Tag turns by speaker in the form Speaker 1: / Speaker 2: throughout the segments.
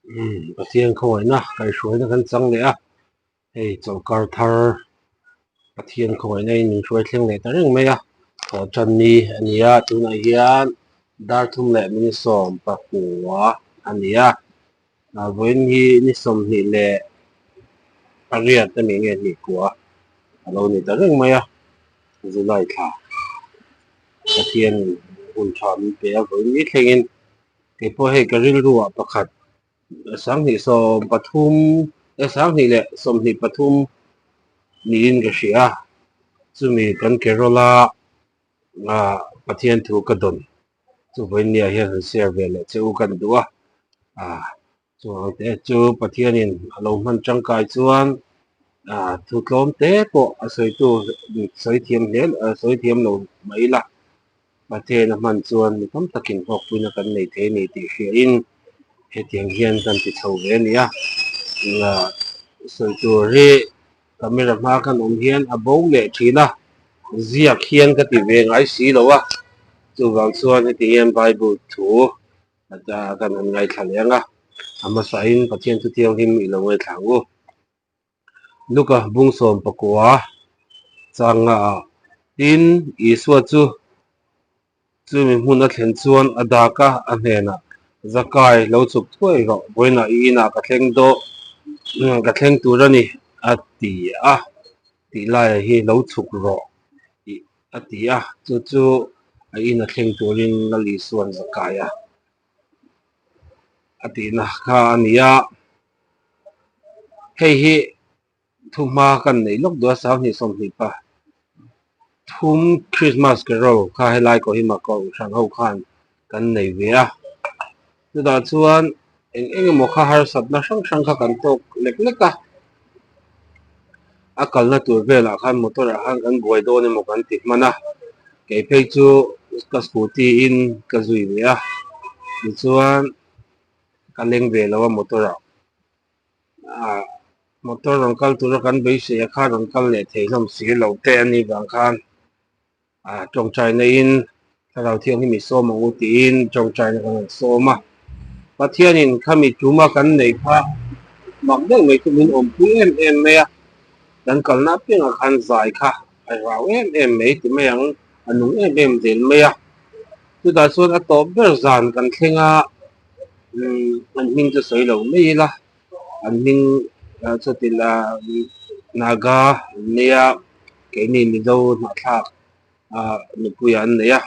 Speaker 1: Umm Pathian khawngaihna kaihhruaina kan chang leh a, hei chawlhkar thar Pathian khawngaihna in min hruai thleng leh ta reng mai a, thawh tan ni a ni a, tunah hian dar thum leh minute 19 a ni a, vawiin hi ni 28 a nih nge hnih kua a lo ni ta reng mai a, July thla Pathian hun tha min pe a vawiin ni thlengin. Kei pawh hei ka rilru ah pakhat 2013 eh 2023 niin ka hria a, chumi kan Kerala ah Pathian thu ka dawn chu vawiin ah hian han share ve leh che u kan duh a, ah chuvang te chu Pathianin a lo hman tangkai chuan ah thu tlawm te pawh a sawitu sawi thiam hle sawi thiam lo mai ila. Pathian a hman chuan mi tam takin hlawkpuina kan nei thei a ni tih hriain hetiang hian kan ti chho ve a ni a. Sawi tur hi camera hma kan awm hian a bo leh thin a, ziak hian ka ti ve ngai si lo a, chuvang chuan heti hian Bible thu kan han ngaithla leh ang a, a hmasain Pathian thu thianghlim i lo ngaithla ang u. Luka bung 19 changa ah tin Isua chu chumi hmun a thlen chuan a dak a, a hnenah, Zakai, lo chhuk thuai rawh, vawiinah i inah ka thleng daw, ka thleng tur a ni, a ti a, tih laiah hi lo chhuk rawh a ti a, chu chu a in a thleng turin Lal Isua'n Zakai a a tihna kha a ni a. Hei hi thuhma kan neih lawk duh a, 2023 Christmas Carol kha helai Kohima Kohhran ho khan kan nei ve a. Chutah chuan eng eng emaw kha harsatna hrang hrang kha kan tawk lek lek a. A kalna tur velah khan motor ah khan kan buai dawn emaw kan ti hman a, kei phei chu ka scooty in ka zui ve a, tichuan ka leng ve lo a motor ah ah motor rawn kal tura kan beisei a kha rawn kal leh thei hlawm si lo te a nih vang khan ah tawngtaina in thlarau thianghlim i sawm ang u tiin tawngtaina kan han sawm a, Pathianin khami tuma kan neih kha mak deuh mai chu min awmpui em em mai a, kan kalna apiangah khan zai kha a rau em em mai ti mai ang, a nung em em zel mai a. Chutah chuan a tawp ber zan kan thleng a, an hming chu sawi lo mai ila, an hming chuti la Naga an nei a, keini Mizo hnahthlak nupui an nei a.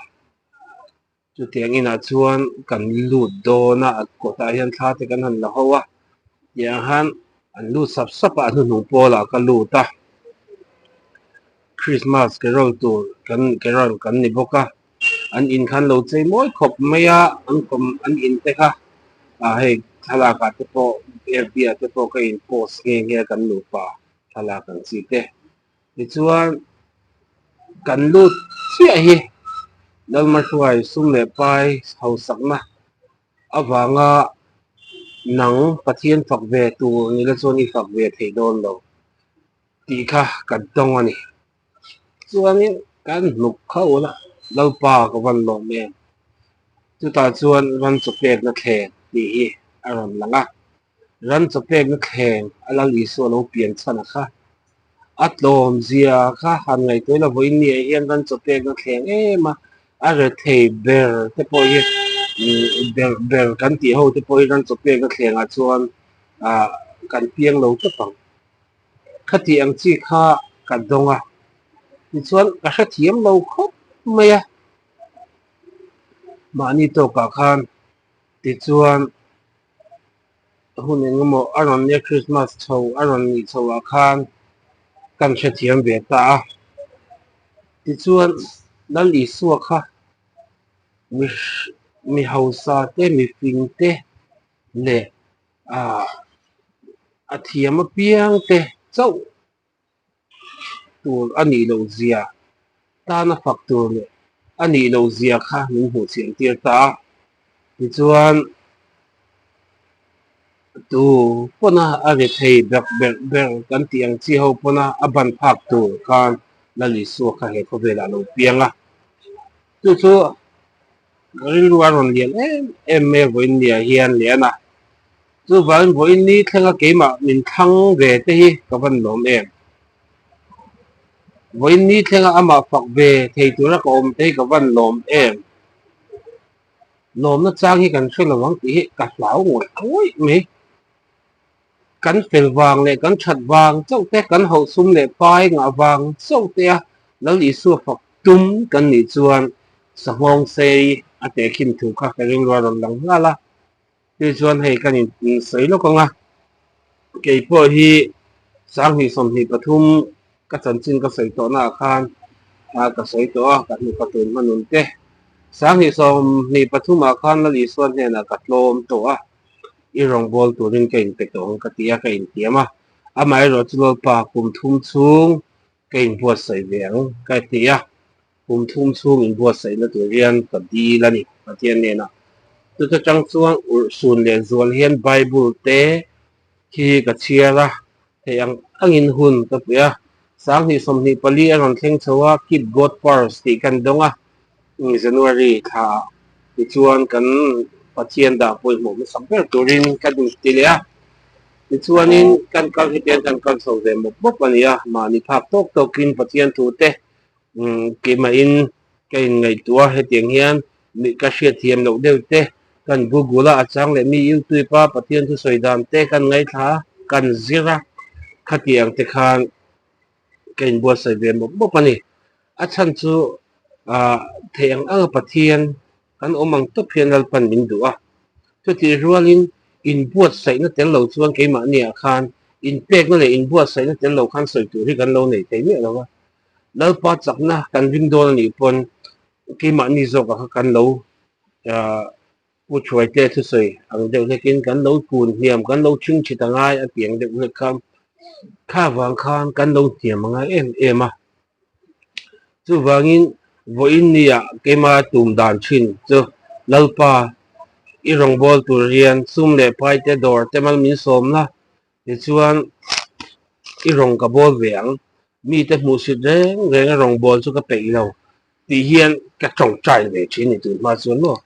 Speaker 1: Chutiang inah chuan kan lut dawn a, a kawtah hian thla te kan han la ho a, tiang han an lut sap sap a, a hnuhnung pawlah ka lut a, Christmas carol tur kan carol kan ni bawk a, an in khan lo chei mawi khawp mai a, an kawm an in te kha ah hei thlalak ah te pawh fb ah te pawh ka in post nghe nghe a kan nupa thlalak ang chi te. Tichuan, kan lut chiah hi Lalmahruai sum leh pai hausakna avanga nang Pathian fak ve tur ni la chuan i fak ve thei dawn lo tih kha kan tawng a ni. Chuanin kan hnuk kho la, Lalpa ka van lawm em? Chutah chuan ran chaw pekna thleng tih hi a rawn lang a. Ran chaw pekna thleng a Lal Isua lo pian chhan a kha. A tlawm zia kha han ngaihtuah ila vawiin ni ah hian ran chaw pekna thleng em a, a rethei ber te pawh hi ber ber kan tih ho te pawh hi ran chaw pekna thleng ah chuan ah kan piang lo tawp ang. Khati ang chi kha ka dawng a, tichuan ka hrethiam lo khawp mai a, mahni tawkah khan tichuan hun engemaw a rawn nia Christmas chho a rawn nih chho ah khan kan hrethiam ve ta a, tichuan Lal Isua kha mi mi hausa te mi fing te leh ah a thiam apiang te chauh tur a nih loh zia tana fak tur leh a nih loh zia kha min hmuh chian tir ta a. Tichuan tu pawna a ri thei ber ber ber kan tih ang chi ho pawna a ban phak tur khan Lal Isua kha he khawvelah a lo piang a. Chu chu rilru a rawn lian em em mai a vawiin nia hian lian a. Chuvangin vawiin ni thlenga keimah min thlang ve te hi ka van lawm em. Vawiin ni thlenga amah fak ve thei tura ka awm te hi ka van lawm em. Lawmna chang hi kan hre lo ang tih hi ka hlau ngawih ngawih mai. Kan fel vang leh kan that vang chauh te, kan hauhsum leh pai ngah vang chauh te a Lal Isua fak tum kan nih chuan Sahngawng sei a tehkhin thu kha ka ringrual rawn lang nghal a. Tih chuan hei kan in sawi lawk ang a, kei pawh hi 2023 ka chanchin ka sawi tawh naah khan ka sawi tawh a, ka hnu ka tun hmanun te. 2023 ah khan Lal Isua hnenah ka tlawm tawh a, i rawngbâwl turin ka inpe tawh ang ka ti a, ka intiam a. Amaherawhchu Lalpa kum thum chhung ka inbuatsaih ve ang ka ti a. Kum thum chhung inbuatsaihna tur hian ka dil a ni, Pathian hnenah. Chuta chang chuan urhsun leh zual hian Bible te khi ka chhiar a, theih ang angin hun ka pui a. 2024 a rawn thleng chho a, Keep God First tih kan dawng a, January thlaah tichuan kan Pathian dah pawimawh hmasa ber turin ka inti leh a. Tichuanin kan kal hetiang kan kal chho ve mawp mawp a ni a, mahni phak tawk tawkin Pathian thu te Keimahin ka inngaihtuah a, hetiang hian ka hriatthiam loh deuh te kan Google a, a chang leh mi YouTube a Pathian thusawi dan te kan ngaithla a, kan zir a, khatiang te khan ka inbuatsaih ve mawp mawp a ni. A chhan chu theih ang anga Pathian kan awm ang tawp hian Lalpan min duh a, chutih rualin inbuatsaihna tel lo chuan keimahniah khan inpekna leh inbuatsaihna tel lo khan sawi tur hi kan lo nei thei miah lo va. Lalpa chakna kan ring dawn a nih pawn keimahni zawkah kha kan lo Pu Thuaite thusawi ang deuh hlekin kan lo kun hniam, kan lo chhingchhit a ngai a tih ang deuh hlek kha kha vang khan kan lo hniam a ngai em em a. Chuvangin vawiin nia keima tum dan thin chu Lalpa i rawngbâwl tur hian sum leh paite dawr te mal min sawm la, tichuan i rawng ka bawl ve ang, mite hmuhsit reng renga rawngbâwl chu ka peih lo tih hian ka tawngtai ve thin ni tun hma chuan maw.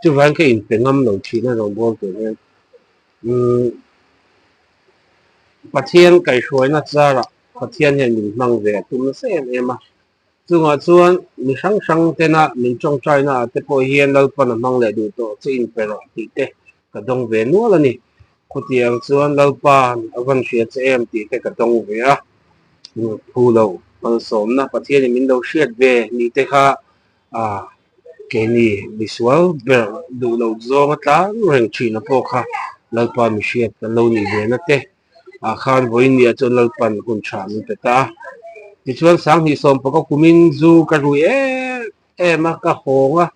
Speaker 1: Chuvangin ka inpe ngam lo thin a rawngbâwl tur hian. Umm Pathian kaihhruaina zarah Pathian hian min hmang ve a tum nasa em em a, chungah chuan mi hrang hrang tena min tawngtaina ah te pawh hian Lalpan a hmang leh duh tawh che inpe rawh tih te ka dawng ve nual a ni. Khutiang chuan Lalpa'n a van hria che em tih te ka dawng ve a, phu lo malsawmna Pathianin min lo hriat ve ni te kha keini misual ber duh loh zawng a tlang reng thin a pawh kha Lalpa mi hriat kan lo nih ve na te. Ah khan vawiin nia chuan Lalpan hun tha min pe ta a. Tichuan 2019 kumin zu ka rui em em a, ka hawng a,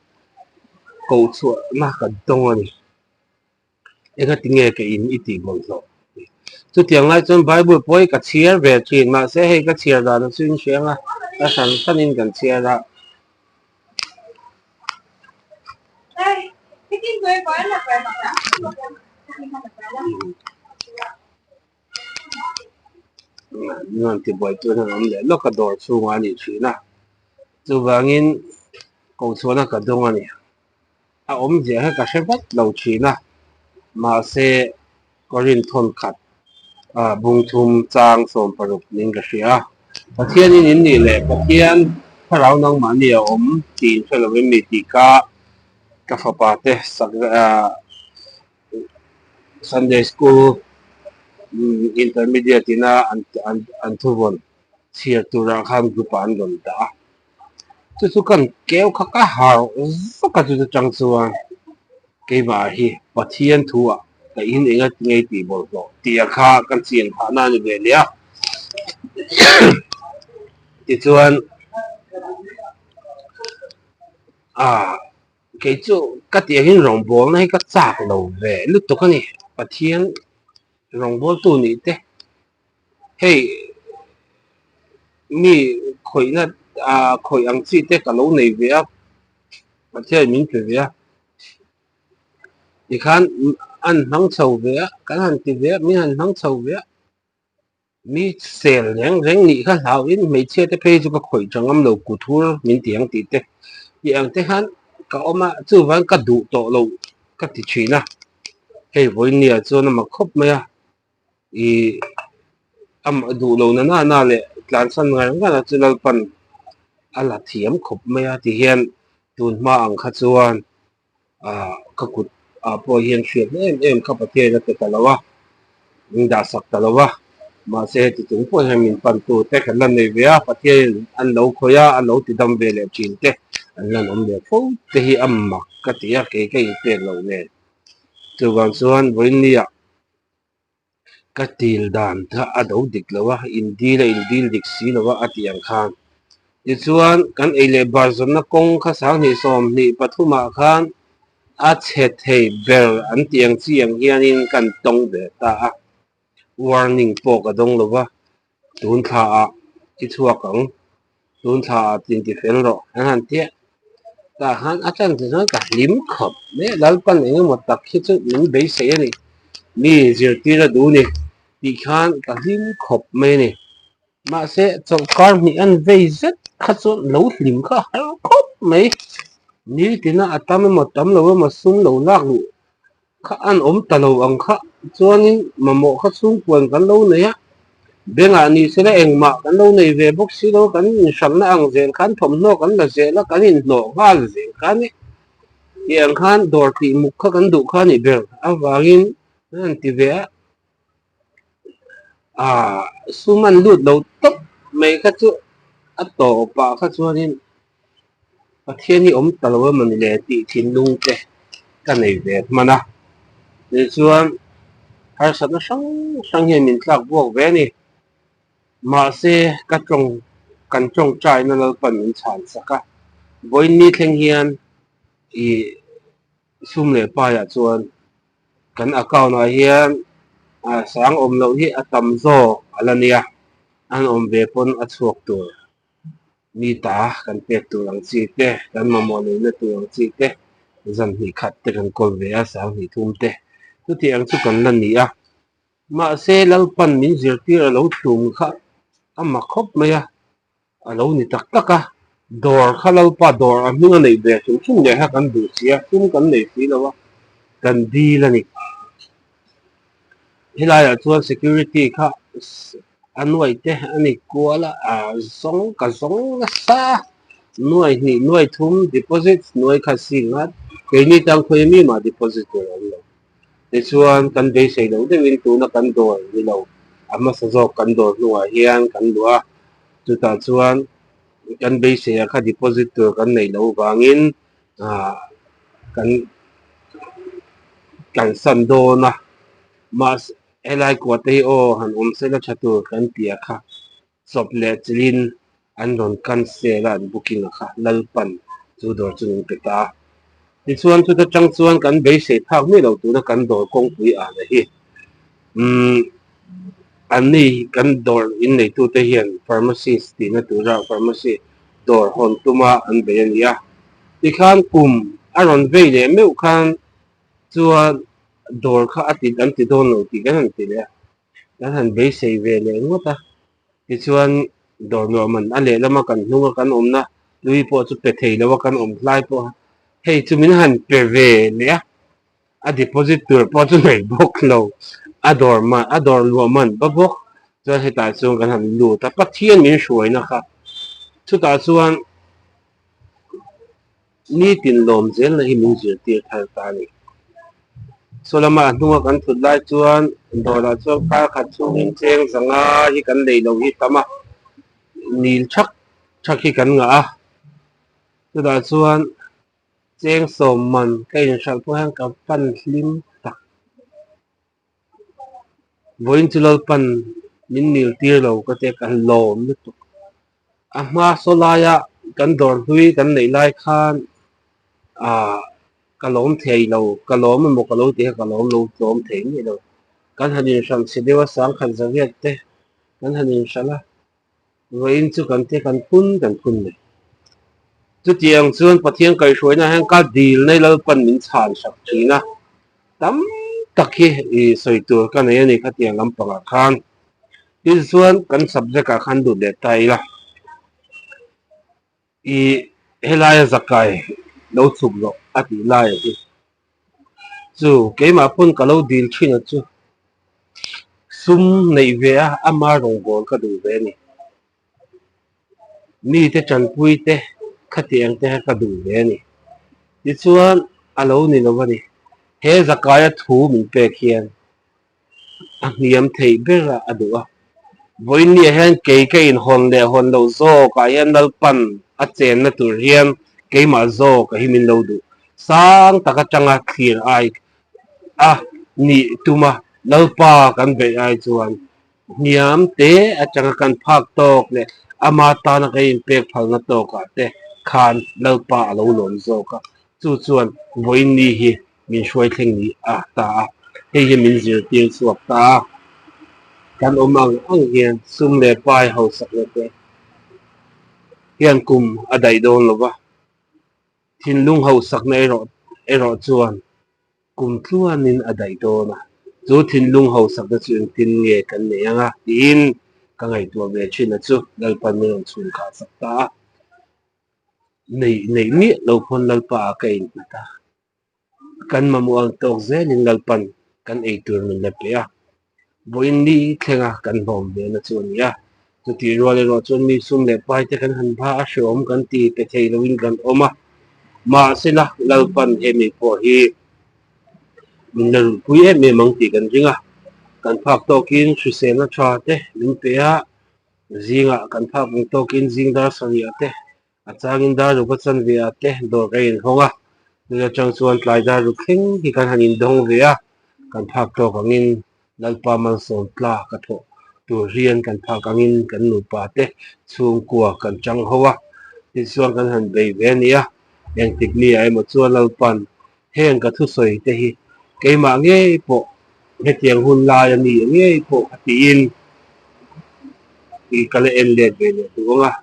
Speaker 1: koh chhuahna ka dawng a ni. Engati nge ka in i tih bawlhhlawh? Chutiang lai chuan Bible pawh hi ka chhiar ve thin, mahse hei ka chhiar dan a chu in hria ang a, ka hran hranin kan chhiar a. Nuam ti buai chu an awm leh lawk a dawr chhungah a nih thin a, chuvangin kohchhuahna ka dawng a ni. A awmzia kha ka hre vat lo thin a, mahse Korinth thawn khat bung thum chang 60 ning ka hria a. Pathianin in nih leh Pathian thlarau nangmahni a awm tih in hre lo em mi tih ka ka fapa te sak Sunday School Intermediate ina an thuvawn chhiar turah khan group ah an rawn dah a. Chu chu kan keu kha ka har vak a chu chu chang chuan keimah hi Pathian thu ah ka in eng a ngei tih bawlhhlawh tih a kha ka chian phah na a ni ve leh a. Tichuan ah kei chu ka tih angin rawngbawlna hi ka chak lo ve lutuk a ni. Pathian rawngbawltu nih te Hei mi khawihna ah khawih ang chi te ka lo nei ve a, Pathian min pe ve a, tikhan an hmang chho ve a, kan han ti ve a, min han hmang chho ve a, mi sel reng reng nih kha hlauhin hmeichhia te phei chu ka khawih tha ngam lo kut hur min ti ang tih te tih ang te khan ka awm a, chuvang ka duh tawh lo ka ti thin a. Hei vawinia chuan a mak khawp mai a, ih amah duh lo na na na leh tlansan ngar ngar a chu Lalpan a la thiam khawp mai a ti hian tun hma ang kha chuan ah ka kut ah pawh hian hriat em em kha Pathian a pe ta lo a, min dah sak ta lo a, mahse heti chung pawh hian min pan tu te kan la nei ve a, Pathian an lo khawih a, a lo ti dam ve leh thin te an lan awm leh fo te hi a mak ka ti a, kei ka inpek loh nen. Chuvang chuan vawiinniah ka til dan kha a do dik lo a, in dil a in dil dik si lo a a tih ang khan. Tichuan kan ei leh bar zawnna kawng kha sanghnih sawmhnih pathumah khan a chhe thei ber an tih ang chi ang hianin kan tawng ve ta a. Warning pawh ka dawng lo va, tun thla ah i chhuak ang, tun thla ah tin ti fel rawh an han ti a. Tah khan a chan chu chuan ka hlim khawp mai a, Lalpan engemaw tak hi chu min beisei a ni, mi zirtir a duh ni tih khan ka hlim khawp mai a ni. Mahse chawlhkar hnih an vei zet kha chuan lo hlim kha a har khawp mai. Nitina a tam emaw tam lo emaw sum lo lak luh Kha an awm ta lo ang kha chuanin mamawh kha chhungkuan kan lo nei a, bengah ni sela engmah kan lo nei ve bawk si lo, kan inhralhna ang zel khan thawmhnaw kan la zel a, kan inhnawh nghal zel kha a ni. Tih ang khan dawr tih muk kha kan duh kha a nih ber avangin an han ti ve a, aah sum an lut lo tawp mai kha chu a tawpah kha chuanin Pathian hi awm ta lo emaw ni le tih thinlung te ka nei ve hman a, tichuan harsatna hrang hrang hian min tlak buak ve a ni. Mahse ka tawng kan tawngtaina Lalpan min chhan sak a, vawiin ni thleng hian ih sum leh paiah chuan kan account ah hian sang awm loh hi a tam zawk a la nia, an awm ve pawn a chhuak tur. Mi ta kan pek tur ang chi te, kan mamawh neihna tur ang chi te, zan hnih khat te kan kawl ve a, sang hnih thum te chuti ang chu kan la ni a. Mahse Lalpan min zirtir a lo tum kha a mak khawp mai a, a lo ni tak tak a, dawr kha Lalpa dawr a hming a neih ve hrim hrim leh kha kan duh si a, sum kan nei si lo a, kan dil a ni. Helaiah chuan security kha a nuai te a ni kual a, ah zawng ka zawng nasa a, nuai hnih nuai thum deposit nuai khat si ngat keini tan khawi mi mah deposit tur a awm lo. Tichuan kan beisei loh deuhin tuna kan dawr ni lo a hmasa zawk kan dawr hnuah hian kan luh a, chutah chuan kan beisei ah kha deposit tur kan neih loh vangin ah kan kalsan dawn a mahse helai kuah te hi aw han awm sela tha tur kan ti a kha chawp leh chilhin an rawn cancel a an booking a kha Lalpan chu dawr chu min pe ta a tichuan chuta tang chuan kan beisei phak miah lo tuna kan dawr kawngpui ahna hi umm anni kan dawr inneitute hian pharmacist tihna tura pharmacy dawr hawn tuma an bei a ni a tikhan kum a rawn vei leh meuh khan chuan dawr kha a ti an ti dawn lo tih kan han ti leh a kan han beisei ve leh ngawt a tichuan dawr nuam an a lehlama kan hnunga kan awmna lui pawh chu pe thei lo a kan awm hlai pawh a hei chu min han pe ve leh a a deposit tur pawh chu nei bawk lo a dawr man a dawr luah man va bawk chuan hetah chuan kan han lut a Pathian min hruaina kha chutah chuan nitin lawm zelna hi min zirtir thar ta a ni. Saw lama a hnunga kan thut lai chuan dawrah chuan kar khat chhungin cheng zanga hi kan lei lo hi tam a nil thak thak hi kan ngah a chutah chuan Cheng sawm man ka inhralh pawh hian ka pan hlim tak. Vawiin chu Lalpan min nil tir lo ka tia ka lawm lutuk. A hma saw laia kan dawr hlui kan neih lai khan ah ka lawm thei lo, ka lawm emaw ka lo ti kha ka lawm lo tlawm thei miah lo. Kan han inhralh chhe deuh a sangkhat zariat te kan han inhralh a. Vawiin chu kan te kan phun kan phun mai. Chutiang chuan Pathian kaihhruaina hian ka dil nei Lalpan min chhan sak thin a, tam tak hi i sawi tur ka nei a ni khatiang lampangah khan. Tichuan kan subject ah khan lut leh ta ila. I helaia zakai lo chhuk zawh a tih lai a hi. Chu keimah pawn ka lo dil thin a chu sum neih ve a ama rawngbâwl ka duh ve a ni. Mite tanpui te khatiang te kha ka duh ve a ni. Tichuan a lo ni lo a ni. He Zakaia thu min pek hian a hniam theih ber a a duh a. Vawiinniah hian kei ka inhawn leh hawn loh zawkah hian Lalpan a chenna tur hian keimah zawk a hi min lo duh. Sang tak atanga thlir ai a nih tuma Lalpa kan beih ai chuan hniam te atanga kan phak tawk leh ama tana kan inpek phalna tawkah te khan Lalpa a lo lawm zawk a. Chu chuan vawiinni hi min hruai thleng ni a ta a, hei hi min zirtir chhuak ta a, kan awm ang ang hian sum leh pai hausakna te hian kum a daih dawn lo va, thinlung hausakna erawh erawh chuan kum tluanin a daih dawn a, chu thinlung hausakna chu engtin nge kan nei ang a tiin ka ngaihtuah ve thin a chu Lalpan min rawn chhun khah sak ta a. Neih neih miah lo pawn Lalpa ah ka innghat a, kan mamawh ang tawk zelin Lalpan kan ei tur min la pe a, vawiin ni thlenga kan hlawm ve na chu a ni a. Chutih rual erawh chuan mi sum leh pai te kan han bha a, hrehawm kan ti pe thei loin kan awm a, mahsela Lalpan hemi pawh hi min la ruhpui em em ang tih kan ring a, kan phak tawkin hriselna tha te min pe a. Zingah kan phak vung tawkin zing dar sarih te, a changin dar ruk a chanve ah te dawr ka inhawng a, tun atang chuan tlai dar ruk thleng hi kan han indawng ve a, kan phak tawk angin Lalpa malsawm tla ka thawh tur hian kan phak angin kan nupa te chhungkua kan chang ho a, tichuan kan han bei ve a ni a, engtik ni ah emaw chuan Lalpa'n Heng ka thusawi te hi keimah ngei pawh hetiang hun lai a ni ngei pawh ka tiin i ka la en let ve leh duh ang a,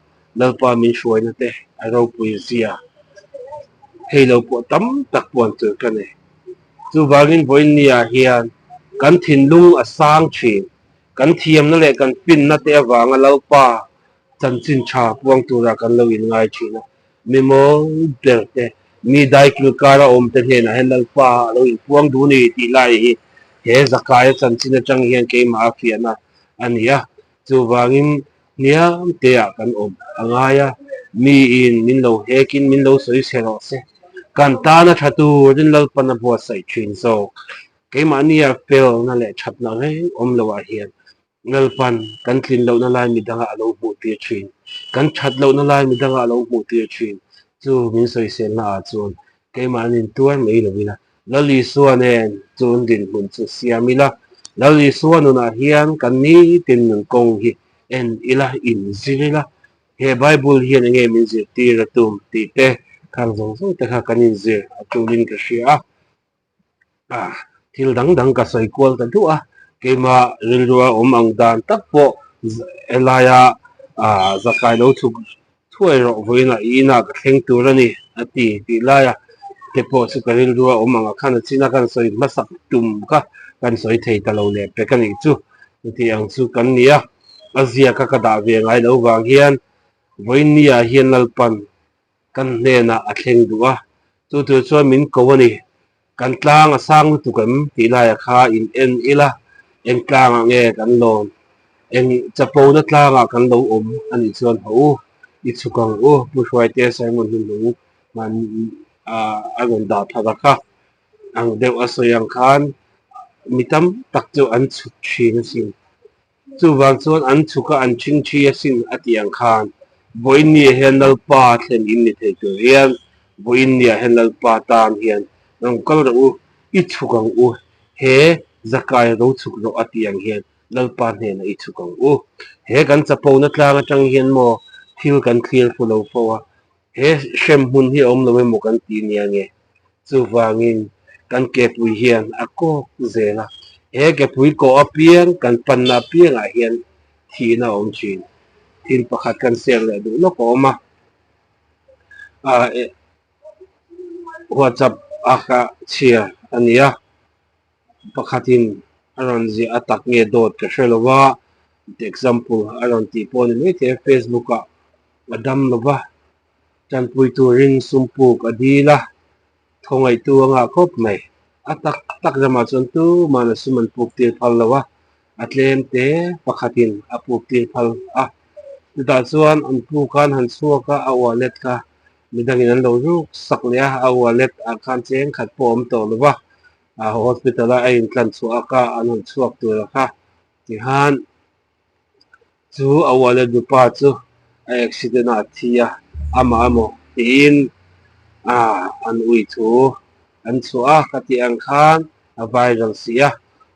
Speaker 1: Lalpa min hruaina te a ropui zia hei lo pawh tam tak puan tur ka nei. Chuvangin vawiinniah hian kan thinlung a sang thin, kan thiamna leh kan finna te avanga Lalpa chanchin tha puang tura kan lo inngai thin a, Mi mawi ber te, mi daikil kara awm te hnenah hian Lalpa a lo inpuang duh ni tih lai hi he Zakaia chanchin atang hian keimah a fiahna a ni a. Chuvangin hniam teah kan awm a ngai a, miin min lo hekin min lo sawi chhe rawh se. Kan tana tha turin Lalpan a buatsaih thin zawk. Keimahnia felna leh thatna reng awm loah hian Lalpan kan tlin lohna lai midangah a lo hmuh tir thin. Kan that lohna lai midangah a lo hmuh tir thin. Chu min sawiselna ah chuan keimah an intuar mai lo ila, Lal Isua nen chun dinhmun chu siam ila, Lal Isua nunah hian kan nitin nun kawng hi en ila, inzir ila, he Bible hian enge min zirtir a tum tih te khang zawng zawng te kha kan inzir a tulin ka hria a. Thil dang dang ka sawi kual ta duh a, keimah rilrua awm ang dan tak pawh helaia zakai lo chhuk thuai rawh vawiinah i inah ka thleng tur a ni a ti tih laia te pawh chu ka rilrua awm ang a khan a chin a kan sawi hmasak tum kha kan sawi thei ta lo leh pek a nih chu chutih ang chu kan ni a, a ziaka ka dah ve ngai lo vang hian vawiinniah hian Lalpan Kan hnenah a thleng duh a, chu tur chuan min ko a ni. Kan tlang a sang lutuk em tih laiah kha in en ila, eng tlangah nge kan lawn, eng chapona tlangah kan lo awm a nih chuan haw u, i chhuk ang u, Pu Hruaitea sermon hnuhnung hman a rawn dah thar a kha ang deuh a sawi ang khan mi tam tak chu an chhuk thin asin. Chuvang chuan an chhuk a an ṭhing ṭhi asin a tih ang khan Vawiinniah hian Lalpa thlen in ni thei tur hian Vawiinniah hian Lalpa tan hian rawn kal rawh u, i chhuk ang u, he Zakai ro chhuk rawh a tih ang hian Lalpa hnenah i chhuk ang u. He kan chapona tlang atang hian maw thil kan thlir fu lo fo a, He hremhmun hi a awm lo emaw kan ti nia nge? Chuvangin kan kepui hian a kawk zel a, he kepui kawh apiang kan panna apiangah hian thihna a awm thin. Thil pakhat kan share leh duh lawk a awm a, WhatsApp a ka chhiar a ni a, pakhatin a rawn ziah a tak nge dawt ka hre lo va, example a rawn tih pawh a ni maithei a, Facebook ah a dam lo va, tanpui turin sum puk a dil a, thawngaihtu a ngah khawp mai. A tak tak ramah chuan tuman a sum an puk tir phal lo a, a tlem te pakhatin a puk tir phal a. Chutah chuan an puk khan han chhuak a, a wallet kha midangin an lo ruk sak leh a, a wallet ah khan cheng khat pawh a awm tawh lo va, hospital a a intlan chhuah a kha an rawn chhuak tur a kha tihan chu a wallet nupa chu a accident ah a thi a, amah emaw tiin an ui thu an chhuah a ka tih ang khan a viral si a,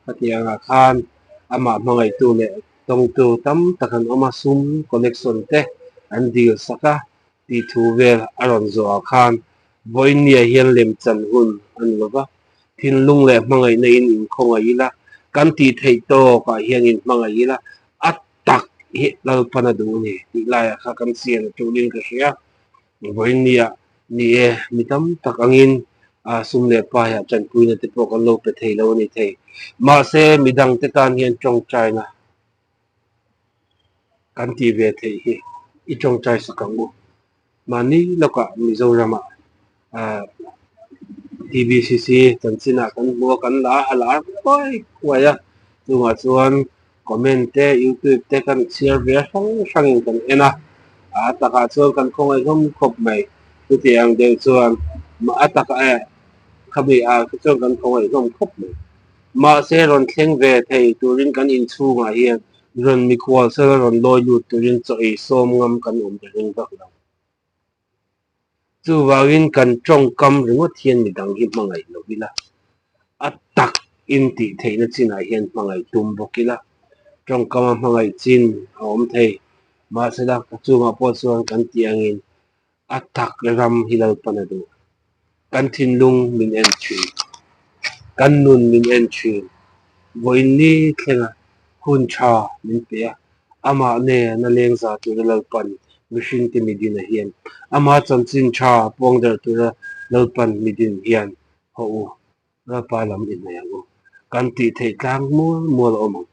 Speaker 1: ka tih angah khan amah hmangaihtu leh tawngtu tam tak an awm a, sum connection te an dil sak a tih thu vel a rawn zawh ah khan vawiinniah hian lemchan hun a ni lova, thinlung leh hmangaihna in inkhawngaih ila, kan tih theih tawk ah hian inhmangaih ila, a tak hi Lalpan a duh a ni tih laiah kha kan chian a tulin ka hria. Vawiinniah ni e, mi tam tak angin sum leh paiah tanpuina te pawh kan lo pe thei lo a ni thei. Mahse, midangte tan hian tawngtaina kan tih ve theih hi i tawngtai sak ang u. Mahni lawkah Mizoramah TBCC chanchinah kan hmu a, kan la a, a lar huai huai a. Chungah chuan comment te, youtube te kan chhiar ve hrang hrangin kan en a, a takah chuan kan khawngaih hlawm khawp mai. Chuti ang deuh chuan a takah eh khami ah te chuan kan khawngaih hlawm khawp mai. Mahse rawn thleng ve thei turin kan inchhungah hian rawn mikhual sela rawn lawi lut turin chaw ei sawm ngam kan awm ta ring vak lo. Chuvangin kan tawngkam ringawt hian midang hi hmangaih lo ila, a tak in tih theihna chinah hian hmangaih tum bawk ila, tawngkama hmangaih chin a awm thei. Mahsela ka chungah pawh chuan kan tih angin a tak ram hi Lalpan a duh. Kan thinlung min en thin, kan nun min en thin. Vawiin ni thlenga hun tha min pe a, amah nen a leng za tura Lalpan mihringte midin a hian, ama chanchin tha puang darh tura Lalpan midin hian haw u, Lalpa lam i hnaih ang u. Kan tih theih tlang mual mual a awm ang,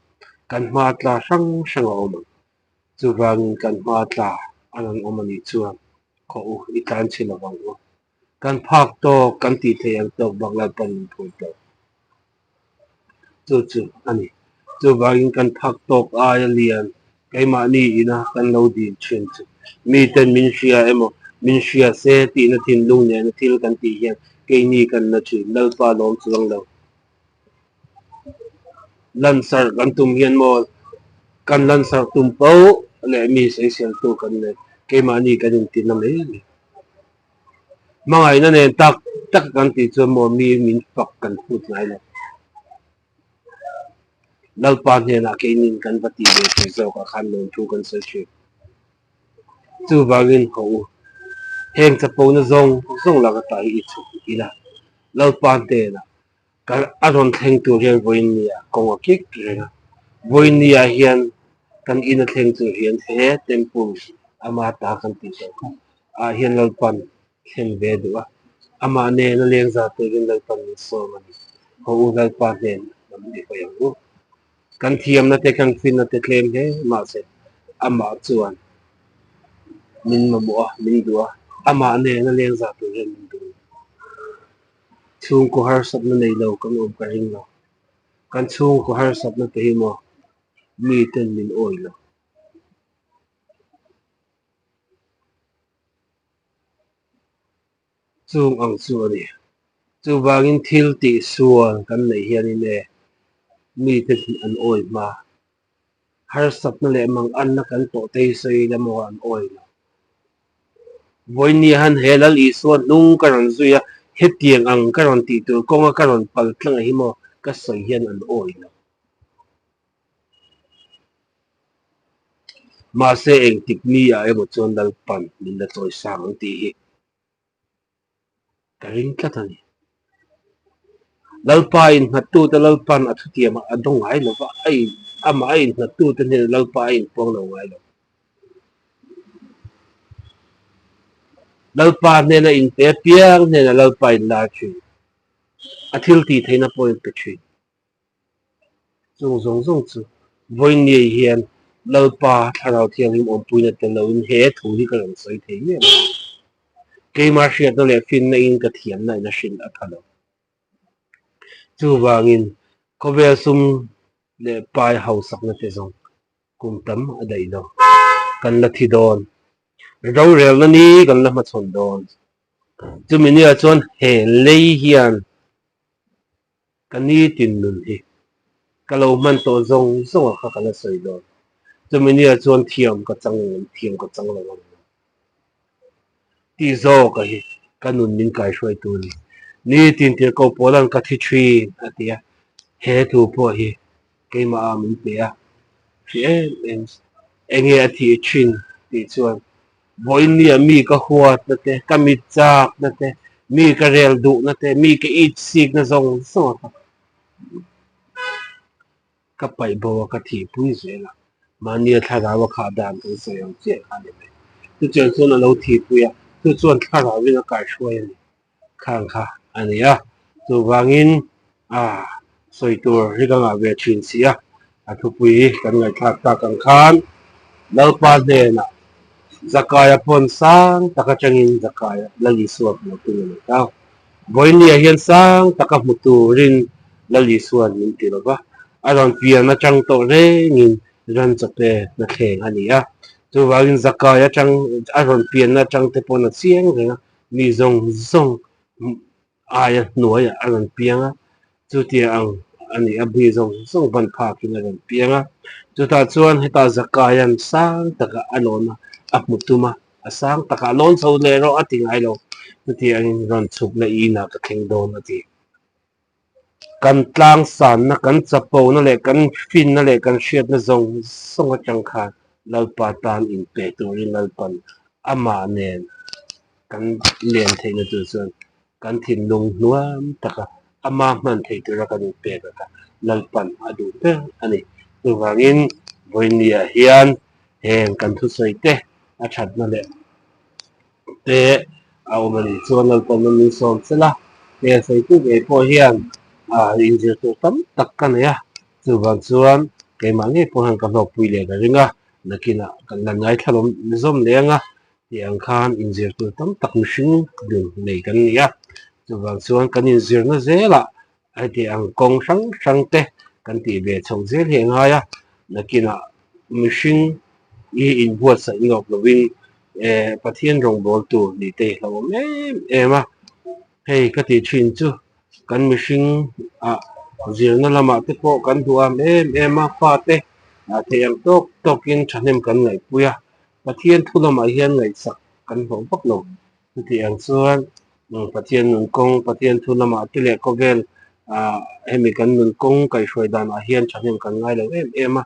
Speaker 1: kan hma tla hrang hrang a awm ang. Chuvangin kan hma tla an an awm a nih chuan khaw u i tlan chhi lo vang u. Kan phak tawk, kan tih theih ang tawk bak Lalpan min phur tawh. Chu chu a ni. Chuvangin kan phak tawk aia lian keimahni ina kan lo dil thin chu miten min hria emaw min hria se tihna thinlung nena thil kan tih hian keini kan la thin. Lalpa lawm chuang lo. Lansarh kan tum hian maw kan lansarh tum poh leh mi sawiseltu kan nei keimahni kan intina mai a ni. Hmangaihna nen tak tak kan tih chuan maw mi min fak kan phut ngai lo. Lalpa hnenah keinin kan va tih ve thei zawkah khan lawmthu kan sawi thin. Chuvangin haw u, heng chapona zawng zawng lak ata hi i chhuk ila Lalpa hnenah a rawn thleng tur hian vawiinnia kawng a kik reng a. Vawiinnia hian kan in a thleng tur hian he temple ama ta kan tih tawh kha ah hian Lalpan thlen ve duh a. Amah nen a leng za turin Lalpan min sawm a ni. Haw u Lalpa hnen lam i hawi ang u. Kan thiamna te kan finna te tlem hle mahse amah chuan min mamawh a, min duh a, amah nen a leng za tur hian min duh. Chhungkaw harsatna nei lo kan awm ka ring lo. Kan chhungkaw harsatna te hi maw miten min awi lo. Chung ang chu a ni. Chuvangin thil tih sual kan neih hianin e mite an awi hma. Harsatna leh manganna kan tawh te hi sawi ila maw an awi lo. Vawinia han he Lal Isua hnung ka rawn zui a, hetiang ang ka rawn tih tur kawnga ka rawn pal tlang a hi maw ka sawi hian an awi lo. Mahse engtik ni ah emaw chuan Lalpan min la chawi sang ang tih hi ka ring tlat a ni. Lalpa innghattute Lalpan a thutiam a dawng ngai lo va, a in amah a innghattute hnenah Lalpa a inpuang lo ngai lo. Lalpa hnena inpe apiang hnenah Lalpa inlar thin. A thil tih theihna pawh inpe thin. Chung zawng zawng chu vawiin hian Lalpa Thlarau Thianghlim awmpuina tel loin he thu hi ka rawn sawi thei miah lo. Keimah hriatna leh finna in ka thiamna in a hrilh a tha lo. Chuvangin khawvel sum leh pai hausakna te zawng kum tam a daih lo. Kan la thi dawn. Rorelna ni kan la hmachhawn dawn. Chumi nia chuan he lei hian ka nitin nun hi ka lo hman tawh zawng zawng a kha ka la sawi dawn. Chumi nia chuan thiam ka chang ang, thiam ka chang lo ang. Tih zawk a hi ka nun min kaihruaitu a ni. Nitin tirhkoh pawlan ka thi thin a ti a, he thu pawh hi keimah ah min pe a, hri em em enge a thih thin tih chuan vawiin nia mi ka huatna te, ka mit chakna te, mi ka rel duhna te, mi ka it sikna zawng zawng a kha Ka paih bo a, ka thihpui zel a, mahnia thlarau a khah dan kan sawi ang chiah kha a ni mai. Chutiang chuan a lo thihpui a, chu chuan thlarauin a kaihruai a ni khang kha a ni a. Chuvangin a sawi tur hi ka ngah ve thin si a, a thupui kan ngaihthlak tak ang khan Lalpa hnenah Zakaia pawn sang tak atangin Zakaia Lal Isua hmuh tum a ni ta. Vawinia hian sang taka hmu turin Lal Isua'n min ti lo va, a rawn pian atang tawh rengin ran chawpe na thleng a ni a. Chuvangin Zakai atang a rawn pianna atang te pawn a chiang reng a, mi zawng zawng aia hnuaiah a rawn piang a, chutia ang a ni a, mi zawng zawng ban phakin a rawn piang a. Chutah chuan hetah Zakaia'n sang taka a lawn a, a hmu tum a. A sang takah lawn chho leh rawh a ti ngai lo. Chuti angin rawn chhuk leh inah ka thleng dawn a ti. Kan tlang sanna, kan chapona leh kan finna leh kan hriatna zawng zawng atang khan Lalpa tan inpe turin Lalpan amah nen kan len theihna tur chuan kan thinlung hnuam taka ama hman theih tura kan inpek a kha Lalpan a duh ber a ni. Chuvangin vawinia hian heng kan thusawi te a thatna leh te a awm a nih chuan Lalpan a min sawm sel a, he sawitu ngei pawh hian inzir tur tam tak ka nei a, chuvang chuan keimah ngei pawh hian ka hlawkpui leh ka ring a, nakinah kan la ngaithla lawm zawm leh ang a tih ang khan inzir tur tam tak mihring dun nei kan ni a, chuvang chuan kan inzirna zelah heti ang kawng hrang hrang te kan tih ve chhoh zel hi a ngai a, nakinah mihring hi inbuatsaih lawk lovin eh Pathian rawngbawltu nih te hi hlauhawm em em a, hei ka tih thin chu kan mihring ah zirna lamah te pawh kan duham em em a, fate ah theih ang tawk tawkin thahnem kan ngaihpui a, Pathian thu lamah hian ngaihsak kan hlawh vak lo. Chutih ang chuan Pathian nun kawng, Pathian thu lamah te leh khawvel ah hemi kan nun kawng kaihhruai danah hian thahnem kan ngai lo em em a,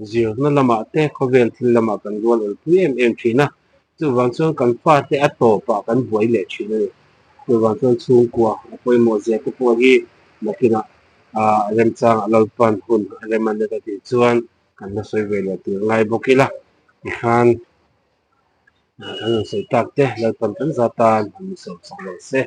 Speaker 1: zirna lamah te khawvel thil lamah kan rual elpui em em thin a, chuvang chuan kan fate a tawpah kan buai leh thin a ni. Chuvang chuan chhungkua a pawimawh zia te pawh hi nakinah ah remchang a Lalpan hun a rem a ni ka tih chuan kan la sawi ve leh tur ngai bawk ila tikhan. Kan rawn sawi tak te Lalpan kan za tan han ni sawm sak lo se.